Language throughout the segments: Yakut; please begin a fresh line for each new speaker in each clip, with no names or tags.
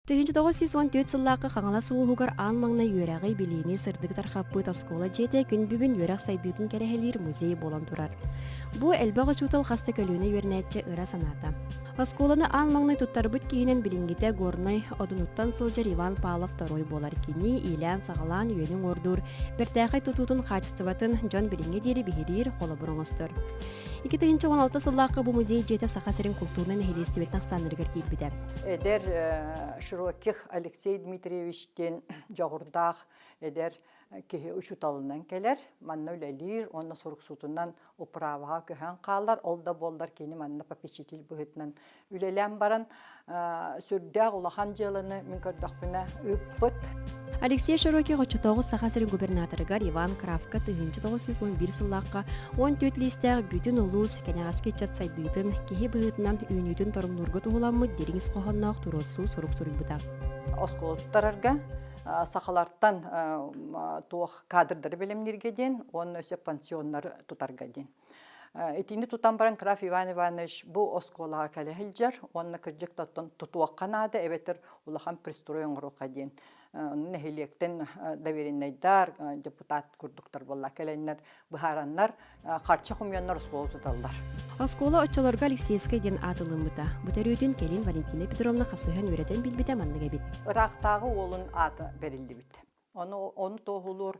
1914 сыллаахха Хаҥалас улууһугар аан маҥнай үөрэҕи, билиини, сырдыгы тархаппыт оскуола дьиэтэ күн бүгүн үөрэх сайдыытын кэрэһэлиир музей буолан турар. Бу элбэх учуутал хас да көлүөнэ үөрэнээччи ыра санаата. Оскуоланы аан маҥнай туттарбыт киһинэн билиҥҥитэ Горнай Одунуттан сылдьар Иван Павлов второй буолар. Кини иилээн-саҕалаан үөнү уҥуордуур, бэртээхэй тутуутун хаачыстыбатын дьон билиҥҥэ диэри биһириир, холобур оҥостор. 2016 сыллаахха бу музей дьиэтэ Саха сирин култуурунай нэһилиэстибэтин ахсааннарыгар киирбитэ.
Эдэр Широких Алексей Дмитриевич диэн дьоҕурдаах эдэр киһи учууталынан кэлэр, манна үлэлиир уонна суруксутунан управаҕа көһөн хаалар. Ол да буоллар кини манна попечитель быһыытынан үлэлээн баран сүрдээх улахан дьыаланы мин көрдөхпүнэ ыыппыт.
Алексей Широких оччотооҕу Саха сирин губернаторыгар Иван Кравка 1911 сыллаахха 14 лиистээх бүтүн улуус кэнэҕэски ыччат сайдыытын, киһи быһыытынан үүнүүтүн торумнуурга туһуламмыт дириҥ ис хоһоонноох туруорсуу сурук суруйбута.
Оскуола туттарарга сахалартан туох кадрдары бэлэмнииргэ диэн уонна өссө пансионнары тутарга диэн. Итини тутан баран Краф Иван Иванович бу оскуолаҕа кэлэ сылдьар уонна кырдьык да оттон тутуохха наада эбэтэр улахан пристрой оҥоруохха диэн нэһилиэктэн довереннайдар, депутат курдуктар буолла кэлэннэр быһаараннар харчы хомуйаннар оскуола туталлар.
Оскуола оччолорго Алексеевскай диэн аатылыммыта. Бу төрүөтүн кэлин Валентина Петровна хасыһан үөрэтэн билбитэ маннык эбит.
Ыраахтааҕы уолун аата бэриллибит. Ону, ону туоһулуур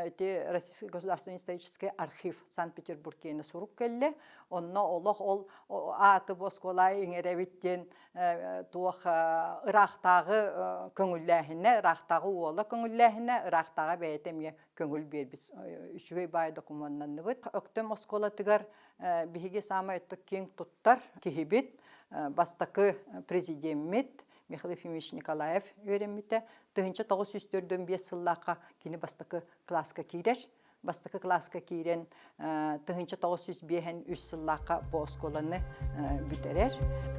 ити Российский государственный исторический архив Санкт-Петербург киэнэ сурук кэллэ. Онно олох ол ааты бу оскуола иҥэрэбит диэн туох ыраахтааҕы көҥүллээһинэ, ыраахтааҕы уола көҥүллээһинэ, ыраахтааҕы бэйэтэ эмиэ көҥүл биэрбит үчүгэй баай докумуоннанныбыт. Өктөм оскуолатыгар биһиги саамай киэҥ туттар киһибит, бастакы президеммит Михаил Ефимович Николаев үөрэммитэ. 1945 сыллаахха кини бастакы кылааска киирэр. Бастакы кылааска киирэн 1905 сыллаахха бу оскуоланы бүтэрэр.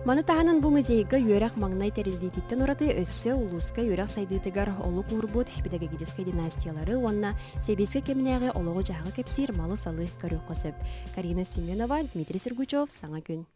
Маны таһынан бу музейга үөрэх маҥнай тэриллиититтэн ураты өссө улууска үөрэх сайдыытыгар олук уурбут педагогическай династиялары уонна сэбиэскэй кэминээҕи олоҕу-дьаһаҕы кэпсиир малы-салы көрүөххэ сөп. Карина Семенова, Дмитрий Сергучев, Саҥа күн.